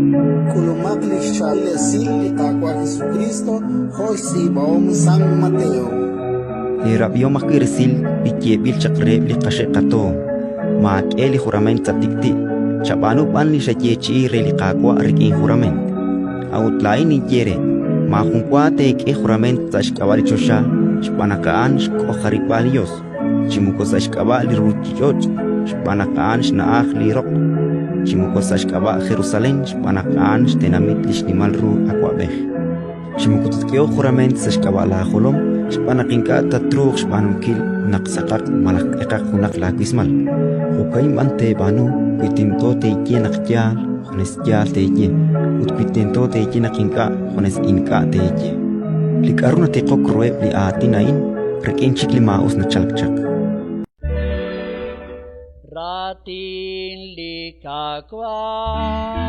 K'ulumaq li xchaab'il esil li Qaawa' Jesukriist jo' xtz'iib'ahom San Mateo. Eerab'ihom ajwi' resil li yeeb'il chaq reheb' li qaxe' qatoon: Maak'e li jurament sa' tik'ti', chab'aanu b'an li xayeechi'i re li Qaawa' rik'in jurament. A'ut laa'in ninye eere: maajun wa teek'e jurament sa' xk'ab'a' li choxa, xb'aan naq a'an xk'ojarib'aal li Yos, chi moko sa' xk'ab'a' li ruuchich'och', xb'aan naq a'an xna'aj li roq, chi moko sa' xk'ab'a' Jerusalén, xb'aan naq a'an xtenamit li xnimal ru Awab'ej. Chi moko tatk'ehoq jurament sa' xk'ab'a' laajolom, xb'aan naq ink'a' tatruuq xb'aanunkil naq saqaq malaj q'eqaq junaq laawismal. Jo'ka'in b'an teeb'aanu wi tento teeye naq yaal, junes yaal teeye; ut wi tento teeye naq ink'a', junes ink'a' teeye. Li k'aru natiqok ruheb' li aatin a'in, rik'in chik li maa'us nachalk chaq. Raatin li Qaawa'.